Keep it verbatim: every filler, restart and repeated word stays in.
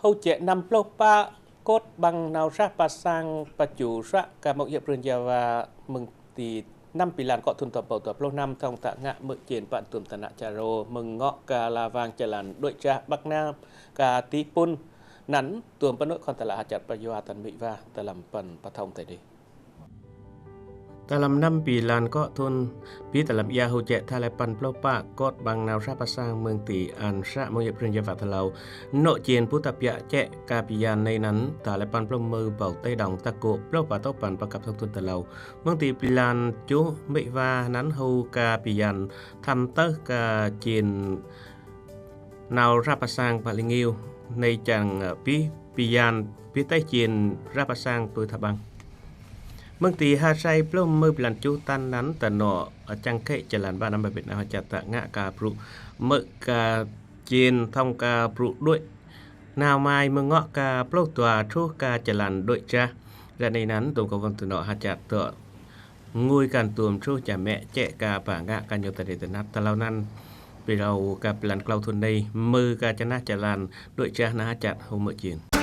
Âu chẹ năm pluh pă kôt ƀăng nau rah pasang paču sră ka mông yơ̆ prơn Java mơ̆ng ti năm pi lan kŏ thŭn tơpâo dua pluh năm thông tơ̆ ngă mơ̆ čên pă tuôm tơnă čar Rô mơ̆ng ngŏ ka la wang čalan đuĕ čah Bắc Nam ka ti pŭn anăn tuôm pơnŭ khŏn tơlă hơčăt pơyua tăn mĭ wa tơlăm păn pơthông tê đê. Tơlăm năm pi lan kŏ thŭn pi tơlăm ia hô čĕ tha lĕ păn pluh pă kôt ƀăng nau rah pasang mơ̆ng ti an sră mông yơ̆ prơn Java tơlâo. Nŏ čên pu tap yă čĕ ka pi yan nai anăn tha lĕ păn pluh mơ̆ ƀâo tê đŏng tăk kŏ pluh pă tŏ păn pơkăp thŏng thŭn tơlâo. Mơ̆ng ti pi lan čuh mĭ wa anăn hô ka pi yan thăm tơh ka čên nau rah pasang pă lĭng iu nai čang, ơ, pi, pi yan pi têh čên rah pasang pơ tha ƀăng. Mơ̆ng ti ha sai pluh mơ̆ pi lan čuh tăn anăn tơnŏ, ơ, čang kĕ čalan ƀă năm ƀă pĭt nau hơčăt tơ̆ ngă ka brŭ mơ̆ ka čên thông ka brŭ đuĕ nao mai mơ̆ng ngŏ ka pluh dua truh ka čalan đuĕ čah. Ră anai anăn tuôm ka wăn tơnŏ hơčăt tơ̆ ngui kăn tuôm truh ča mĕ čĕ ka pă ngă ka ñu tơdê tơnap tơlâo anăn. Pi rao ka pi lan klâo thŭn nai mơ̆ ka čană čalan đuĕ čah nao hơčăt hô mơ̆ čên.